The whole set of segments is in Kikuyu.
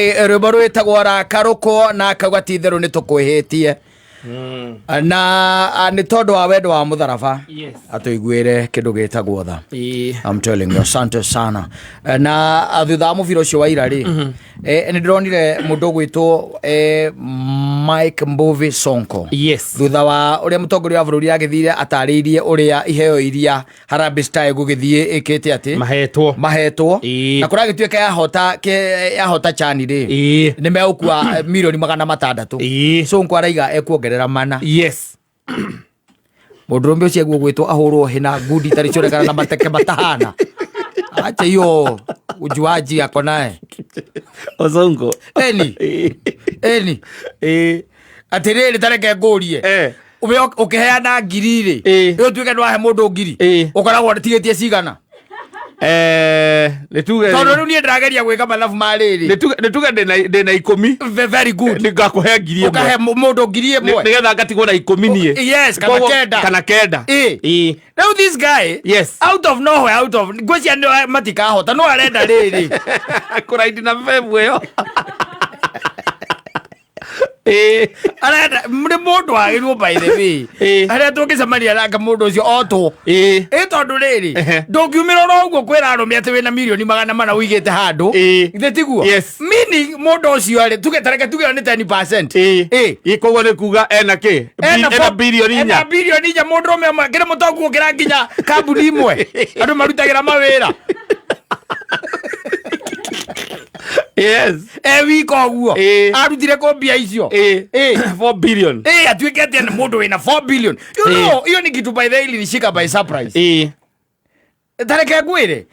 Rwĩmbo rwĩtagwo rakarũkwo na akauga ti itherũ nĩ tũkwĩhĩtie na nĩ tondũ wa wendo wa mũtharaba. Atũiguĩre kĩndũ gĩtagwo tha. I'm telling you, asante sana. Na thutha wa mũbira ũcio wa ira rĩ, nĩ ndĩronire mũndũ ũgwĩtwo Mike Mbuvi Sonko thutha wa ũrĩa mũtongoria wa bũrũri agĩthire atarĩirie ũrĩa iheo iria Harambee Star ĩgũgĩthiĩ ĩkĩte atĩ mahetwo. Mahetwo. Na kũragĩtuĩka yahota yahota chani rĩ, nĩ megũkua milioni 600. Sonko araiga ekuongerera mana. Mũndũrũme ũcio eguo gwĩtwo ahũrwo hĩ na ngundi itarĩ cionekana na mateke matahana acha hiyo ujuaji ako naye. Osongo. Eni eni. Atĩrĩrĩ, tareke ngũrie. Ube ũkĩheana ngiri rĩ, ĩ ũtuĩke nĩwahe mũndũ ngiri, ũkoragwo tigĩtie cigana? Nĩ tuge Tondũ rĩu niĩ ndĩrageria gwĩka mathabu ma rĩrĩ. Nĩ tuge ndĩna 10. Very good. Nĩ ngakũhe 1000. Ũkahe mũndũ 1000. Nĩgetha ngatigwo na 10 niĩ. Yes, kana 9. Kana 9. Rĩu this guy, out of nowhere, out of ngwĩcia nĩ matikahota, no arenda rĩrĩ kũraindi na bebu ĩyo. Arenda nĩ mũndũ wagĩrĩirwo, by the way, harĩa tũngĩcemania nake mũndũ ũcio otwo. Ĩ tondũ rĩrĩ, ndũngiumĩra oro ũguo kwĩra arũme atĩ wĩna milioni 400 ũigĩte handũ. Githĩ tiguo? Yes. Meaning mũndũ ũcio rĩ, tuge tareke tuge nĩ 10%. Ĩ koguo nĩ kuga ena kĩ? Ena ena 4 billion. Ena 4 billion mũndũ ũmwe ũmwe kĩrĩ mũtongu gũkĩra nginya kambuni imwe andũ marutagĩra mawĩra. E wika ũguo. Arutire kũ mbia icio? 4 billion. Ĩ atuĩke atĩ nĩ mũndũ wĩna 4 billion. You know, hiyo ni kitu, by the way, ilinishika by surprise. Tareke ngwĩre,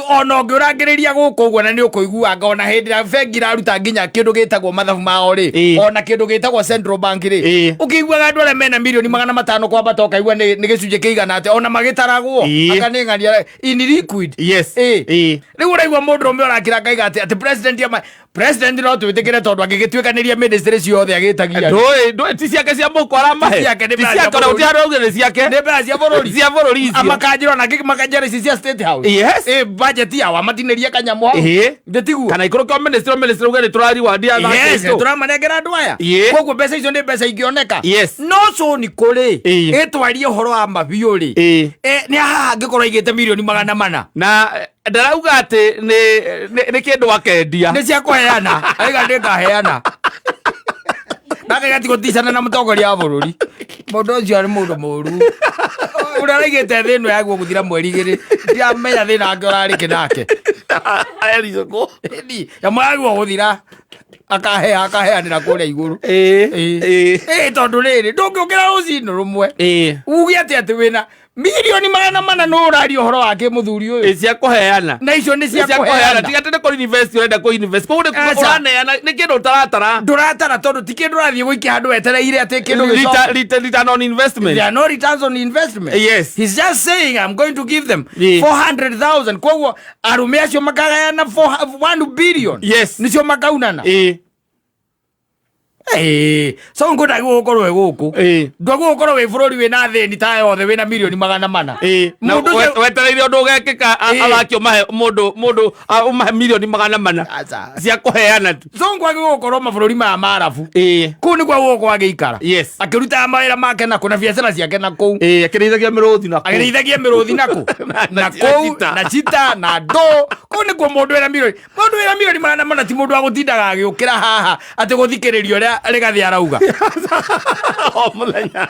ona ũngĩũrangĩrĩria gũkũ ũguo na nĩ ũkũiguanga ona hĩndĩ ĩrĩa bengi iraruta nginya kĩndũ gĩtagwo mathabu mao rĩ, ona kĩndũ gĩtagwo central bank rĩ, ũkĩiguaga andũ arĩa mena milioni 500 kwambata, ũkaigua nĩ gĩcunjĩ kĩigana atĩa ona magĩtaragwo. Anga nĩ ng'ania in liquid. Rĩu ũraigua mũndũ ũmwe ũrakira ngaiga atĩ president ama president no twĩtĩkĩre tondũ angĩgĩtuĩkanĩria ministry ciothe agĩtagia. Ndũĩ ti ciake cia mũko aramahe. Ti ciake, nĩ Ti mbeca cia ciake ona bũrũri. gũtirĩ handũ augire nĩ ciake. Nĩ mbeca cia bũrũri. Cia bũrũri icio. Amakanjĩra ona angĩ makanjĩra ici cia State House. Ĩ budget yao amatinĩrie kanyamũ hau. Ndĩtiguo? Kana ikũrũke o ministry, o ministry uge nĩ tũrariwandi athaki aitũ. Tũramanengera andũ aya. Koguo mbeca icio nĩ mbeca ingĩoneka. No cũni kũrĩ ĩtwarie ũhoro wa mabiũ rĩ, nĩ haha angĩkorwo aigĩte milioni 400. Na ndarauga atĩ nĩ kĩndũ akendia. Nĩ cia kũheana, aiga nĩ ngaheana nake gũticana na mũtongoria wa bũrũri. Mũndũ ũcio arĩ mũndũ mũru ũrĩa araigĩte thĩ ĩno yaguo gũthira mweri 2, ndiramenya thĩna wake ũrarĩ kĩ nake. Ericũkũ. Ĩni, nyamũ yaguo gũthira akahea akaheanĩra kũrĩa igũrũ. Ĩ tondũ rĩrĩ, ndũngĩũkĩra rũcinĩ rũmwe uge atĩ wĩna milioni 400 nĩ ũraria ũhoro wake mũthuri ũyũ. Ĩ cia kũheana. Na icio nĩ cia cia kũheana. kũheana. Tiga atĩ nĩ kũ invest ũrenda kũ invest, koguo nĩ kuga Aca. ũraneana nĩ kĩndũ ũtaratara. Ndũratara tondũ ti kĩndũ ũrathiĩ gũikia handũ wetereire atĩ kĩndũ gĩcoke. Return on investment. There are no returns on investment. He's just saying, "I'm going to give them 400,000." Koguo arũme acio makagayana 1 billion. Nicio makaunana. So ngũndagwo gũkorwo wĩ gũkũ. Ndwagwo gũkorwo wĩ bũrũri wĩna thĩni ta yothe wĩna milioni 400. Na Mũndũ ũcio- wetereire ũndũ ũgekĩka athaki ũmahe mũndũ ũmahe milioni 400 Aca. cia kũheana tu. So ngwagĩ gũkorwo mabũrũri maya ma Arabu. Kũu nĩkuo gũkũ agĩikara. Akĩrutaga mawĩra make nakũ na biacara ciake na kũu. Akĩrĩithagia mĩrũthi na kũu. Agĩrĩithagia mĩrũthi nakũ. Na Na kũu cheetah. Na cheetah na ndũ kũu nĩkuo mũndũ wĩna milioni 400 ti mũndũ wa gũtindaga agĩũkĩra haha atĩ gũthikĩrĩria ũrĩa Rĩgathĩ arauga. O mũthenya.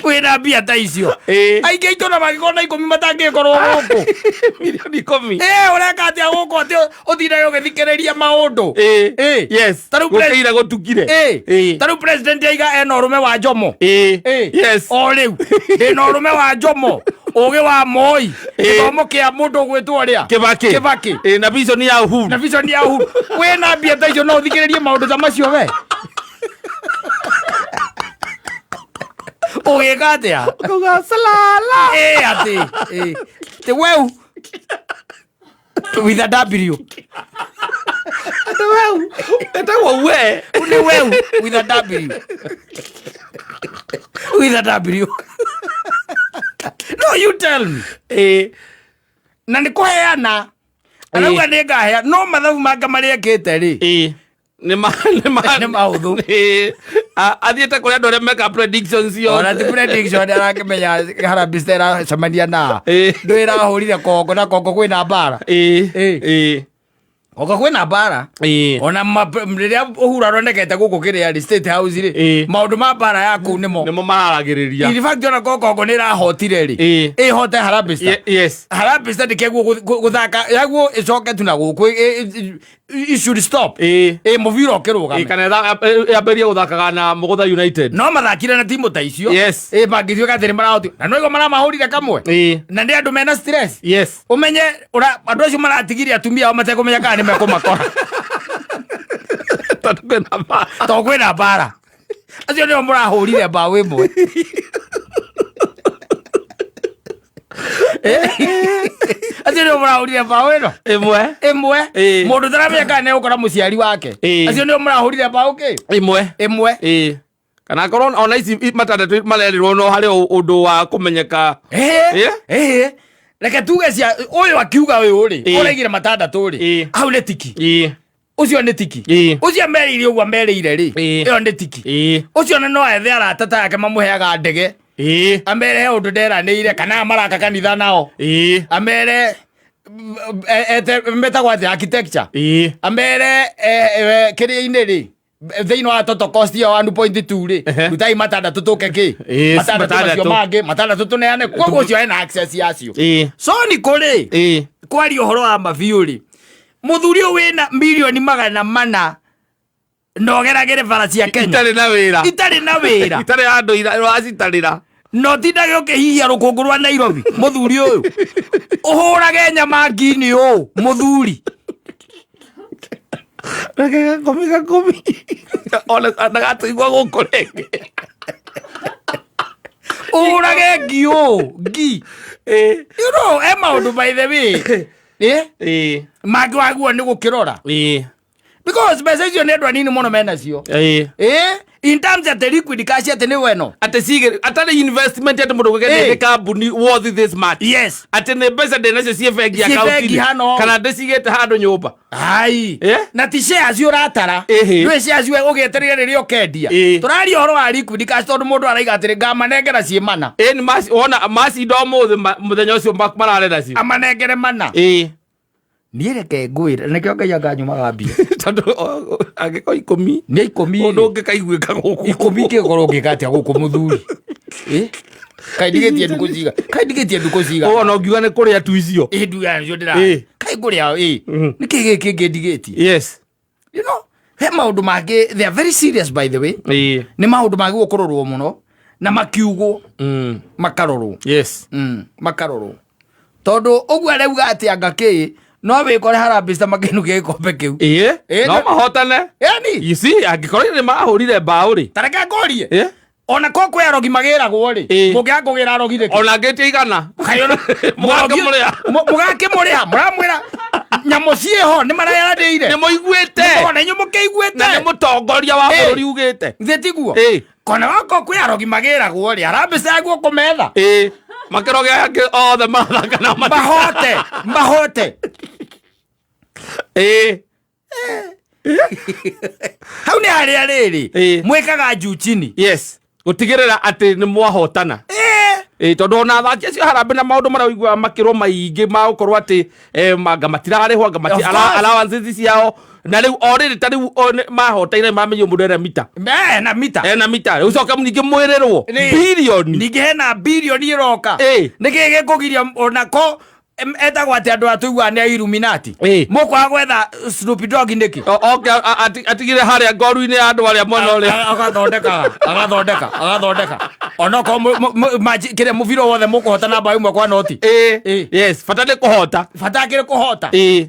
Wĩna mbia ta icio, aingĩ aitũ na mangĩkorwo na 10 matangĩkorwo gũkũ. Milioni 10. Ĩ ũreka atĩa gũkũ atĩ ũtindage ũgĩthikĩrĩria maũndũ? Ta rĩu Gũkĩira gũtukire. Ta rĩu president aiga ena ũrũme wa Jomo. O rĩu ndĩna ũrũme wa Jomo, ũgĩ wa Moi, gĩthomo kĩa mũndũ ũgwĩtwo ũrĩa Kibaki. Kibaki. Na vision ya Uhuru. Na vision ya Uhuru. Wĩna mbia ta icio no ũthikĩrĩrie maũndũ ta macio? We ũgĩka atĩa? Ũkauga salala. Ĩ atĩ ĩ ti weu with a W. Atĩ weu ĩtagwo we. Nĩ weu with a W, with a W. No, you tell me. Na nĩ kũheana. Arauga nĩ ngahea no mathabu mangĩ marĩa ekĩte rĩ. Ĩĩ. Nĩ ma nĩ ma Nĩ mahũthũ. Ĩĩ. Athiĩte kũrĩ andũ arĩa meka predictions ciothe. Ona ti prediction, arakĩmenya Harambee Star ĩracemania na Ĩĩ. ndũ ĩrahũrire Kongo na Kongo kwĩna mbara. Ĩĩ. Ĩĩ. Ĩĩ. Kongo kwĩna mbara. Ĩĩ. Ona rĩrĩa Uhuru aronekete gũkũ kĩrĩa rĩ, State House rĩ, Ĩĩ. maũndũ ma mbara ya kũu nĩmo. Nĩmo mararagĩrĩria. In fact, ona Kongo nĩ ĩrahotire rĩ, Ĩĩ. ĩhote Harambee Star. Yes. Harambee Star ndĩkĩaguo gũthaka yaguo ĩcoke tu na gũkũ, it should stop. Ĩĩ. Ĩ mũbira ũkĩrũgame. Ĩĩ, kana yambĩrĩrie gũthakaga na Mũgũtha United. No mathakire na timu ta icio. Yes. Ĩ mangĩtuĩka atĩ nĩ marahotio na noiguo maramahũrire kamwe. Ĩĩ. Na nĩ andũ mena stress. Yes. Ũmenye andũ acio maratigire atumia ao matekũmenya kana nĩ mekũmakora. Tondũ kwĩna mbara. Tondũ kwĩna mbara. Acio nĩo mũrahũrire mbaũ ĩmwe. Acio nĩo mũrahũrire mbaũ ĩno Ĩmwe. ĩmwe. Ĩĩ. Mũndũ ũtaramenya kana nĩegũkora mũciari wake. Ĩĩ. Acio nĩo mũrahũrire mbaũ kĩ Ĩmwe. ĩmwe. Ĩĩ. Kana akorwo ona ici matandatũ marerirwo no harĩ ũndũ wa kũmenyeka. Ĩĩ. Ĩĩ. Ĩĩ. Reke tuge cia ũyũ akiuga ũyũ rĩ, Ĩĩ. ũraigire matandatũ rĩ, Ĩĩ. hau nĩ tiki. Ĩĩ. Ũcio nĩ tiki. Ĩĩ. Ũcio merĩire ũguo merĩire rĩ, Ĩĩ. ĩyo nĩ tiki. Ĩĩ. Ũcio na no ethe arata ta yake mamũheaga ndege. Ĩĩ. Amere he ũndũ nderanĩire kana aya maraka kanitha nao. Ĩĩ. Amere ete metagwo atĩa, architecture. Ĩĩ. Amere kĩrĩa-inĩ rĩ, thĩinĩ wa total cost ya 1.2 rĩ, Ehe. rutai matandatũ tũke kĩ Ĩĩ, matandatũ macio matandatũ. mangĩ matandatũ tũneane, koguo ũcio ena access yacio. Ĩĩ. So nĩ kũrĩ Ĩĩ. kwaria ũhoro wa mabiũ rĩ, mũthuri ũyũ wĩna milioni 400 na ũgeragĩre bara cia Kenya Itarĩ na wĩra. Itarĩ na wĩra. Itarĩ handũ ũracitarĩra. Na ũtindage ũkĩhihia rũkũngũ rwa Nairobi. Mũthuri ũyũ ũhũrage nyama ngini ũũ, mũthuri. Reke gakomi gakomi. Ona ndagatũigua gũkũ rĩngĩ. Ũhũrage ngi ũũ ngi. Ĩĩ. He maũndũ, by the way, Ĩĩ. mangĩ waguo nĩ gũkĩrora, Ĩĩ. because mbeca icio nĩ andũ anini mũno menacio. Ĩĩ. In terms atĩ liquid cash atĩ nĩ weno. Atĩ cigĩ atarĩ investment, atĩ mũndũ Ĩĩ. ũgĩte kambuni worth this much. Yes. Atĩ nĩ mbeca ndĩ nacio ciĩ bengi Ciĩ bengi akaunti-inĩ. hano. Kana ndĩcigĩte handũ nyũmba. Ai. Eh? Na ti shares ũratara. Ĩhĩ. Ndwĩ shares we ũgĩetereire rĩrĩa ũkendia. Ĩĩ. Tũraria ũhoro wa liquid cash, tondũ mũndũ araiga atĩrĩ, ngamanengera ciĩ mana. Ĩĩ, nĩ wona macinda ũmũthĩ, mũthenya ũcio marare nacio. Amanengere mana. Ĩĩ. Niĩ reke ngwĩre nĩkĩo Ngai anganyumaga mbia. Tondũ angĩkorwo 10 Nĩ 10 ũndũ rĩ. ũngĩkaiguĩka gũkũ. 10 ingĩkorwo ngĩka atĩa gũkũ, mũthuri? Ĩ kaĩ ndigĩtie ndukũ ciga, kaĩ ndigĩtie ndukũ ciga? Ona ũngiuga nĩ kũrĩa tu icio. Ĩ nduga nacio ndĩra Ĩ. kaĩ ngũrĩa ĩ nĩkĩ gĩkĩ ngĩ ndigĩtie? He maũndũ mangĩ, they are very serious, by the way. Nĩ maũndũ mangĩ gũkũrorwo mũno na makiugwo makarorwo. Makarorwo tondũ ũguo arauga atĩ anga kĩ no wĩkore Harambee Star makĩinũkia gĩkombe kĩu. Ĩĩ. Ĩ, No mahotane. Yani You see, angĩkorwo nĩ mahũrire mbaũ rĩ. Tareke ngũrie. Ĩ? Ona ko kwĩ arogi magĩragwo rĩ, Ĩ. mũngĩaga kũgĩra arogi nĩkĩ? Ona ngĩtie 100. Kaĩ ona- Mũgakĩmũrĩha. Mũgakĩmũrĩha, mũramwĩra nyamũ ciĩho nĩ marayaranĩire. Nĩ mũiguĩte. Ona inyuĩ mũkĩiguĩte. Na nĩ mũtongoria wa Ĩ. bũrũri ugĩte. Githĩ tiguo? Ĩ. Kona wako kwĩ arogi magĩragwo rĩ, Harambee Star yaguo kũmetha. Ĩ. Makĩroge angĩ othe mathaka na Mahote mahote. Ĩ. Hau nĩ harĩa rĩrĩ Ĩ. mwĩkaga juu chini. Yes. Gũtigĩrĩra atĩ nĩ mwahotana. Ĩ, tondũ ona athaki acio Harambee na maũndũ marĩa ũiguaga makĩrwo maingĩ ma gũkorwo atĩ anga matirarĩhwo, anga Of course. allowances ciao, na rĩu o rĩrĩ ta rĩu o mahotaire mamenye mũndũ ena mita. Na mita. Ena mita, rĩu coka ningĩ mwĩrĩrwo birioni. Ningĩ hena birioni ĩroka. Ĩ. Nĩkĩ gĩkũgiria onako etagwo atĩ andũ atũiguaga nĩ a Illuminati? Ĩ. Mũkwaga gwetha Snoop Dogg nĩkĩ? Oke atigire harĩa ngoru-inĩ ya andũ arĩa mwena ũrĩa. Agathondeka agathondeka agathondeka onokorwo kĩrĩa mũbira wothe mũkũhota namba 1 kwa 0. Ĩ. Ĩ. Yes, bata nĩ kũhota. Bata akĩrĩ kũhota. Ĩ.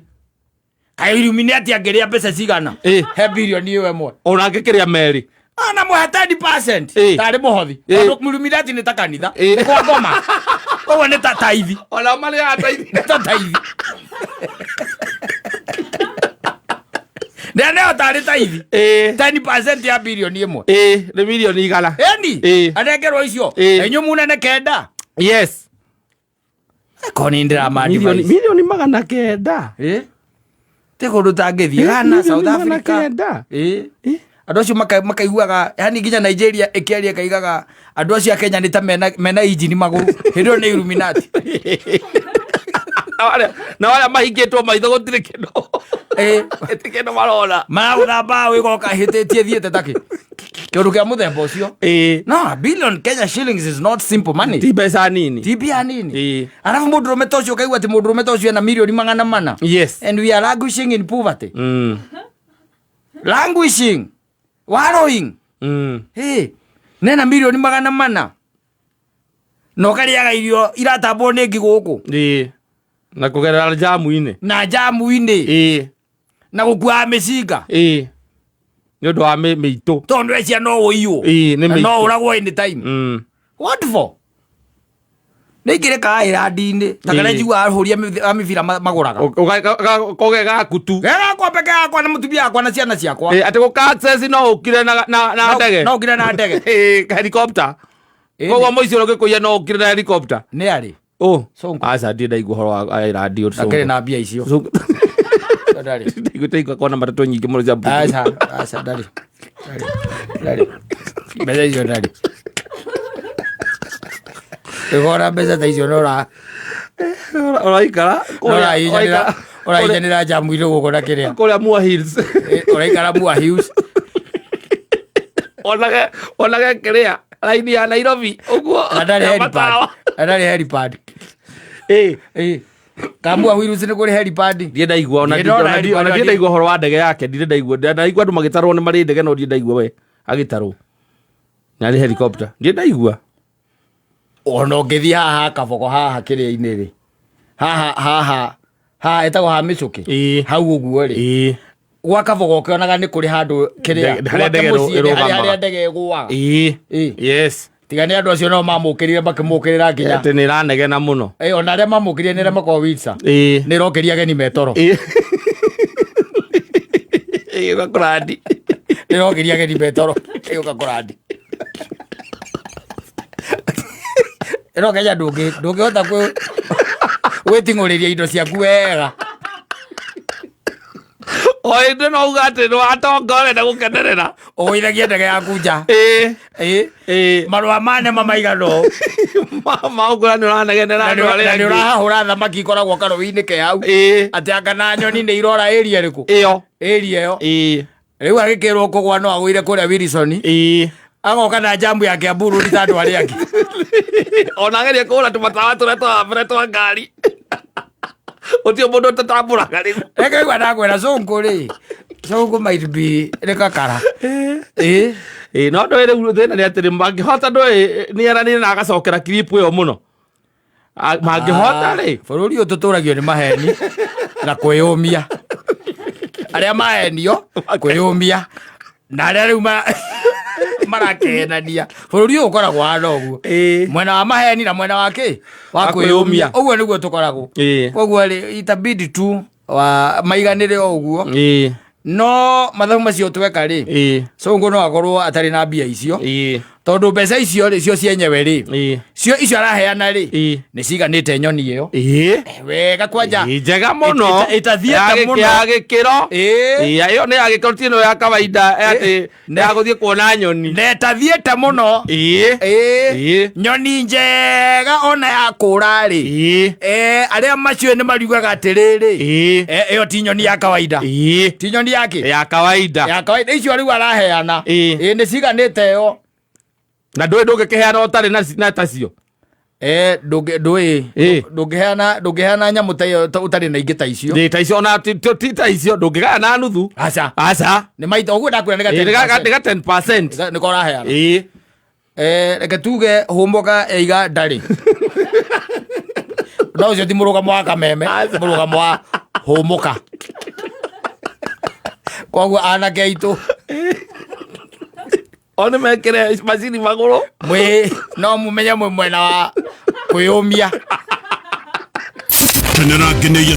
Kaĩ Illuminati angĩrĩa mbeca cigana? Ĩ. He birioni ĩyo ĩmwe. Ona angĩkĩrĩa merĩ. Ana mũhe 10% Ĩ. tarĩ mũhothi. Ĩ. Tondũ Illuminati nĩ ta kanitha. Ĩ. Nĩ kwa ngoma, koguo nĩ ta taithi. Ona marĩaga taithi. Nĩ ta taithi, nĩ aneo tarĩ taithi. Ĩ. 10% ya birioni 1. Ĩ, nĩ milioni 100. Eni. Ĩ. Anengerwo icio. Ĩ. Na inyuĩ munene 9. Yes. Ko nĩ ndĩrama Milioni 900. Ĩ. Ti kũndũ tangĩthiĩ Ghana, South Magana Africa. kenda. Ĩĩ. Andũ acio makaiguaga yani nginya Nigeria ĩkĩaria ĩkaigaga andũ acio a Kenya nĩ ta mena injini magũrũ. Hĩndĩ ĩyo nĩ Illuminati. Na arĩa mahingĩtwo maitho gũtirĩ kĩndũ. Ĩĩ. Gũtirĩ kĩndũ marona. Maragũtha mbaũ ĩgoka hĩtĩtie thiĩte takĩ. Kĩũndũ kĩa mũthemba ũcio. Ĩĩ. No, a billion Kenya shillings is not simple money. Ti mbeca nini. Ti mbia nini. Ĩĩ. Arabu mũndũrũme ta ũcio ũkaigua atĩ mũndũrũme ta ũcio ena mirioni 400. Yes. And we are languishing in poverty. Languishing. Wallowing. Hey, nena mirioni 400. Na ũkarĩaga irio iratambwo nĩ ngi gũkũ. Ĩĩ. Na kũgerera jamu-inĩ. Na jamu-inĩ. Ĩĩ. Na gũkuaga mĩcinga. Ĩĩ. Nĩ ũndũ wa mĩitũ. Tondũ ecia no ũiywo. Ĩĩ, nĩ Na no mĩitũ. ũragwo anytime. What for? Nĩ ingĩrĩ kaĩrandi-inĩ. Ta karĩa Ĩĩ. njiguaga ahũri a mĩbira magũraga. Koge gaku tu. Ge gakwa peke yakwa na mũtumia wakwa na ciana ciakwa. Ĩĩ, atĩ gũka access no ũkire na ndege. No ũkire na ndege. Ĩĩ, helicopter. Ĩĩ, Koguo mũici ũrĩa ũngĩkũiya no ũkire na helicopter. Nĩ arĩ. Oh. Sonko. Aca ndirĩ ndaigua ũhoro wa island ũyũ, Sonko. Akĩrĩ na mbia icio. Sonko. Ndarĩ. Ndaiguĩte igua kona matatũ nyingĩ mũno cia blue. Aca, aca ndarĩ. Ndarĩ. Ndarĩ. Mbeca icio ndarĩ. Ĩgora mbeca ta icio no Ũraikara kũrĩa- ũrahinyanĩra njamu-inĩ gũkũ na kĩrĩa. kũrĩa Mua Hills. Ũraikara Mua Hills. Onage kĩrĩa raini ya Nairobi ũguo. Na ndarĩ ya helipad. matawa. Na ndarĩ helipad. Ĩĩ. Ĩĩ. Kamua Hills nĩ kũrĩ helipad. Ndirĩ ndaigua ona Ndirĩ ndona helipad, ona ndirĩ ndaigua ũhoro wa ndege yake, ndirĩ ndaigua. Ndaigua andũ magĩtarwo nĩ marĩ ndege no ndirĩ ndaigua we agĩtarwo. Na arĩ helicopter. Ndirĩ ndaigua. Ona ũngĩthiĩ haha kabogo haha kĩrĩa-inĩ rĩ. Haha haha haha ĩtagwo ha mĩcũkĩ. Ĩĩ. Hau ũguo rĩ. Ĩĩ. Gwa kabogo ũkĩonaga nĩ kũrĩ handũ kĩrĩa. Ndege- harĩa ndege Gwake mũciĩ nĩ ĩrũgamaga. harĩa ndege ĩgũaga. Ĩĩ. Ĩĩ. Yes. Tiga nĩ andũ acio nao mamũkĩrire makĩmũkĩrĩra nginya. Atĩ nĩ ĩranegena mũno. Ĩĩ, ona arĩa mamũkĩrire nĩ arĩa makoragwo Windsor. Ĩĩ. Nĩ ĩrokĩria ageni metoro. Ĩĩ. Ĩĩ, ũgakũrandi. Nĩ ĩrokĩria ageni metoro. Ĩgũka kũrandi. Ĩno Kenya ndũngĩhota gwĩting'ũrĩria indo ciaku wega. O hĩndĩ no uga atĩ nĩ watonga ũrenda gũkenerera. Ũgũithagia ndege yaku nja. Ĩĩ. Ĩĩ. Ĩĩ. Marũa ma nema maigana ũũ. Maũngũra nĩ ũranegenera Na andũ arĩa nĩ angĩ. ũrahahũra thamaki ikoragwo karũĩ-inĩ ke hau. Ĩĩ. Atĩ anga na nyoni nĩ irora area ĩrĩkũ? Ĩyo. Area ĩyo. Ĩĩ. Rĩu agĩkĩrwo kũgwa no agũire kũrĩa Wilson. Ĩĩ. Agoka na jamu ya Kiambu Road ta andũ arĩa angĩ. Ona ageria kũgũra tũmatawa tũrĩa twa mbere twa ngari. Gũtirĩ mũndũ ũtatambũraga rĩu. Reke ndakwĩra Sonko rĩ. Sonko might be nĩ kakara. Ĩĩ. Ĩĩ, no ndũĩ rĩu thĩna nĩ atĩrĩ mangĩhota ndũĩ nĩ eranĩire na agacokera clip ĩyo mũno. Mangĩhota rĩ. Bũrũri ũyũ tũtũragio nĩ maheni na kwĩyũmia. Arĩa mahenio kwĩyũmia na arĩa rĩu marakenania. Bũrũri ũyũ ũkoragwo hana ũguo. Ĩĩ. Mwena wa maheni na mwena wa kĩ? Wa Wa kwĩyũmia. kwĩyũmia. Ũguo nĩguo tũkoragwo. Ĩĩ. Koguo rĩ itabidi tu wa maiganĩre o ũguo. Ĩĩ. No mathabu macio tweka rĩ. Ĩĩ. Sonko no akorwo atarĩ na mbia icio. Ĩĩ. Tondũ mbeca icio rĩ cio cienyewe rĩ. Ĩĩ. Cio icio araheana rĩ. Ĩĩ. Nĩ ciganĩte nyoni ĩyo. Ĩĩ. Wega kwanja. Ĩĩ, njega mũno. Ĩtathiĩte mũno. Ya gĩkĩro. Ĩĩ. Ĩĩ, ĩyo nĩ ya gĩkĩro ti ĩno ya kawaida atĩ nĩ ya gũthiĩ kuona nyoni. Na ĩtathiĩte mũno. Ĩĩ. Ĩĩ. Ĩĩ. Nyoni njega ona ya kũra rĩ. Ĩĩ. Arĩa macio nĩ mariugaga atĩrĩrĩ. Ĩĩ. Ĩyo ti nyoni ya kawaida. Ĩĩ. Ti nyoni ya kĩ? Ya kawaida. Ya kawaida icio rĩu araheana. Ĩĩ. Ĩĩ nĩ ciganĩte ĩyo. Na ndũĩ ndũngĩkĩheana ũtarĩ na tacio. Ndũĩ. Ĩĩ. Ndũngĩheana nyamũ ta ĩyo ũtarĩ na ingĩ ta icio. Ĩĩ, ta icio ona ti ta icio ndũngĩgaya na nuthu. Aca. Aca. Nĩ maita ũguo ndakwĩra nĩ ga Ĩĩ, nĩ ga 10%. nĩ ga 10%. Nĩko ũraheana. Ĩĩ. Reke tuge hũmũka eiga ndarĩ. No ũcio ti mũrũgamo wa kameme, mũrũgamo wa hũmũka. Koguo anake aitũ O nĩ mekĩre macini magũrũ. mwĩ no mumenye mwĩ mwena wa kwĩyũmia. Kenera ngenĩiye.